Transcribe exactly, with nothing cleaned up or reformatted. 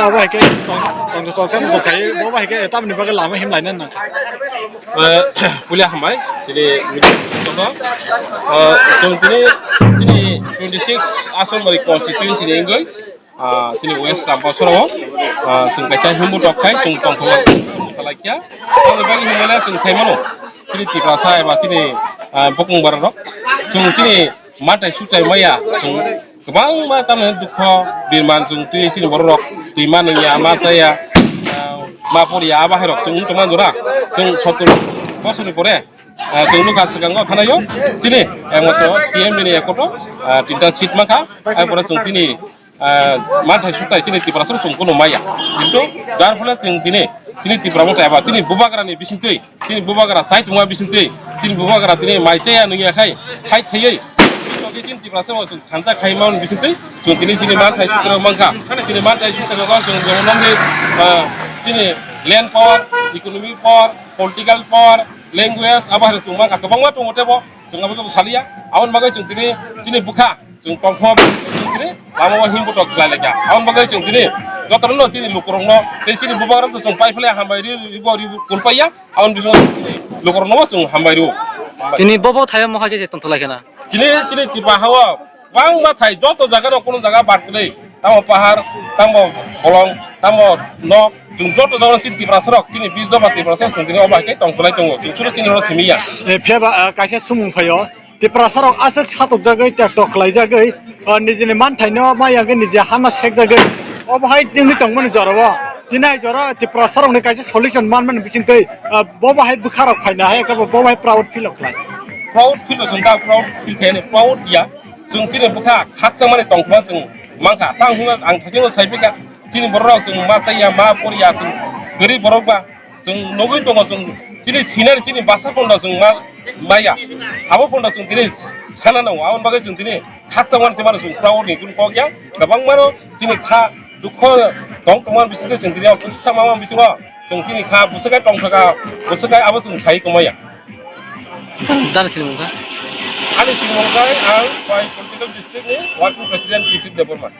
Abo hai khe tong, tong, tong, tong, tong, tong, bo bai khe tamni bagwi lama him laina nang. Eh, puila hambai, chini, eh, chwng tini, chini twenty six Asambari constituency ni wngwi, ah, chini West Champasoro, ah, chwng kaisa himbo tok khai, chwng tongthokma salai kya. Ang bagi himala chwng sai mano, chini Tiprasa eba chini, ah, bokong bara rok, chwng chini matai sutai maya, chwng kwbangma tamni dukho birman chwng twi chini borok rok twi ma nungya, ma chaya, ah, ma porya, abo hai rok chwng wng tongma jora. Chwng sottur bosor ni pore, ah, chwng nukha swkango thanaio chini, ah, T M B ni ekoto, ah, tinta seat mankha, ai pore chwng tini, ah, manthai sutai chini Tiprasa chwng kuno maya. Kintu jar phole chwng tini, chini Tipra motha eba chini bubagra ni bisingtwi Chini bubagra sai tongma bisingtwi, chini bubagra tini mai chaya nungya khai, khai thaiwi. Chini Tiprasa bo chwng thansa khai man bisingtwi, chwng tini chini manthai sitra mankha. Chini manthai sitra go chwng jemon nongni, ah, chini land power, economic power, political power, language, abo hai chwng mankha. Kwbangma tongo tebo, chwng abo chwng saliya. Aboni bagwi chwng tini, chini bwkha. Chwng tongthok tini lama o himbo tok khlai laikha. Aboni bagwi chwng tini jotono chini lukurokno tei chini bubagrokno chwng pai phlai hambai ri, ri, ri, ri, kulpaiya. Aboni bisingtwi chini lukurokno bo chwng hambai rio. Tini bobo thaiyo mokha khe je tongthok lai khna. Chini, chini Tiprasa o bangma thai joto jaga rok kuno jaga bad kwrwi. Tamo pahar, tamo bolong, tamo nok, chwng joto jaga chini Tiprasa rok, chini bijaba Tiprasa rok chwng tini obo hai khe tongthok lai tongo. Chwng chwngno chini oro simi ya. Eh, phiya ba, ah, kaisa sumung phaio. Tiprasa rok aswk satokjagwi, tektok khlaijagwi, ah, nijini manthaino ma yangwi niji hano sekjagwi. Obo hai wngwi tongmani jorao. Tini hai jora Tiprasa rokni kaisa solution manmani bisingtwi, ah, bobo hai bwkha rok phaina hai, abo bobo hai proud feel rok khlai. Proud feel rok chwng ta proud feel khaini, proud ya. Chwng chini bwkha khakchangmani tongthokma chwng mankha. Tang hwnba ang thaichino sai phika. Chini borok rok chwng ma chaya, ma porya, chwng kwrwi borok ba. Chwng nugwi tongo, chwng chini senior, chini bwsa pondo chwng ma, maya. Abo pondo chwng tini sana nango. Aboni bagwi chwng tini khakchangmani se mano chwng proud ni kunu kok ya. Kwbangmano chini kha dukho tong tongmani bisingtwi chwng tini o kisa mama bisingo chwng chini kha bwswk hai tongthokha, bwswk hai abo chwng sai tongmaya. Dana sinimung kha? Ani sinimung kha ang bai political district ni working president Kichik Debbarma.